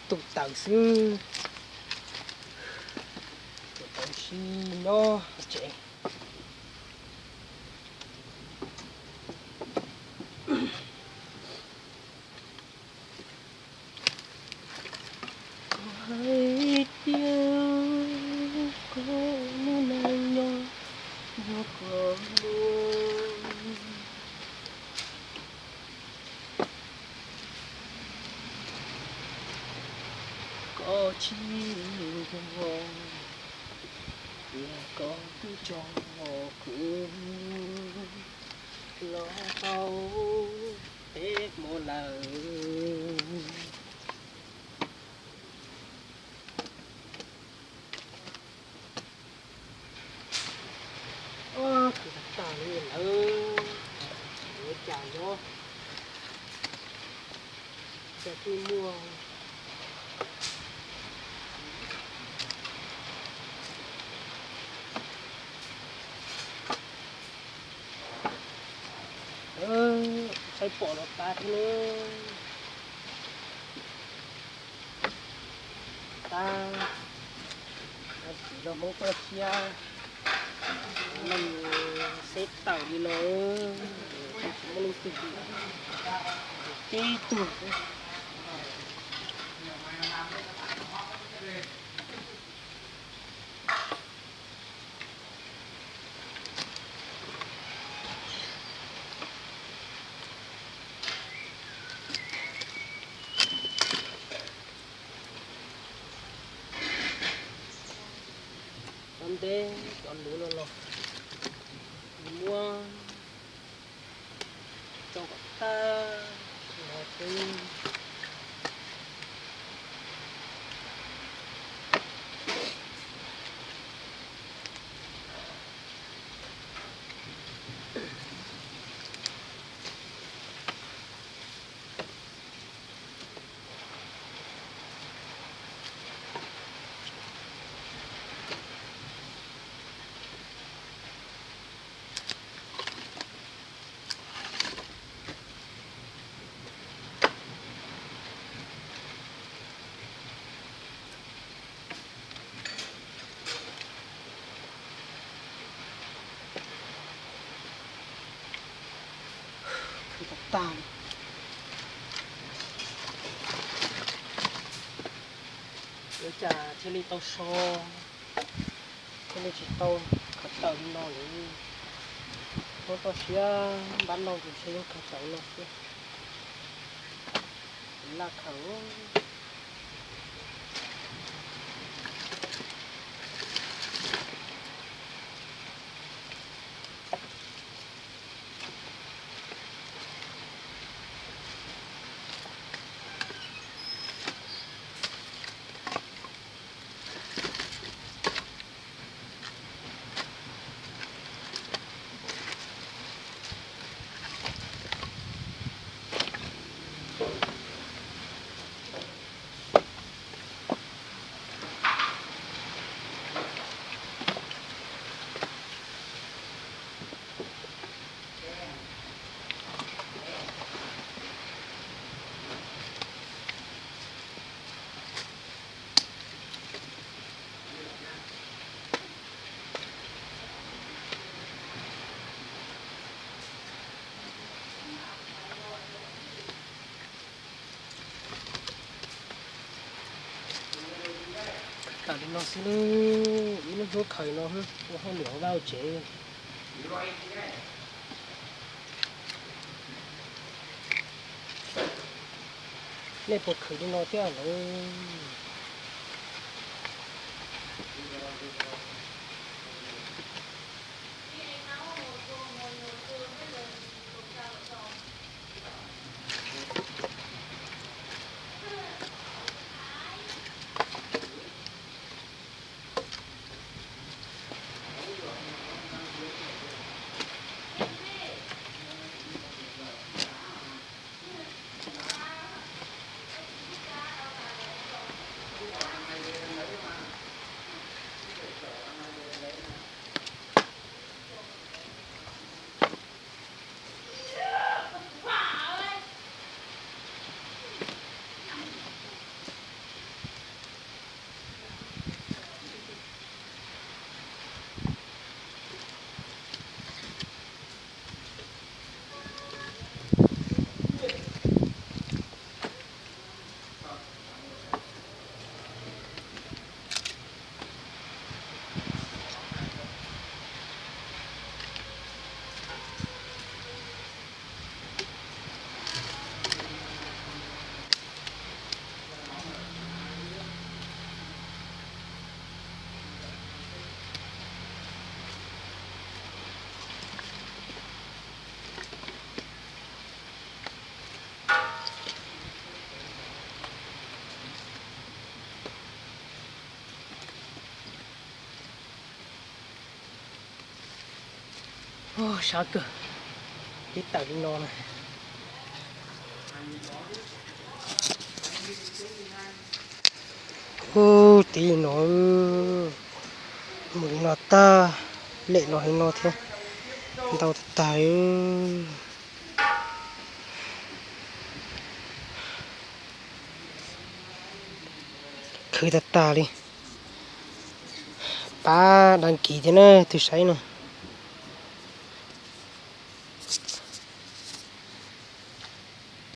Tus taws xwb, tus taws sib nyob tsev. Koj hais tias koj ua neej nyob, yog koj ua, koj tsis nco, yog koj twb tso kuv los tau peb hmo lawm. Khwv tag tag li lawm, yuav cas nyob, cas twb muaj. Saib pom los tas thiab na. Tab, txiv los Hmoob toj siab, no xeb tawm li no, tsis muaj leej twg tib tug. Cov ntej cov luv no los muab tso kom tag no xwb. Khwv tag tag li. Yuav cas thiaj li tau so, thiaj li tsis tau khaws tawm li no li. Hmoob toj siab npab no ces ntshe yeej khaws tawm no xwb. Laj khaws. Khaws tawm li no xwb, ib lub hnub khaws no ua hauj lwm hauv vaj hauv tsev. Nej puas khwv li no thiab lawm? Sab kawg, ib tawm li no na. Ub, tiv no, mus li no tag, lem los li no thiab, ntau tag tag. Khwv tag tag li. Pab đăng ký thiab na, tus saib no.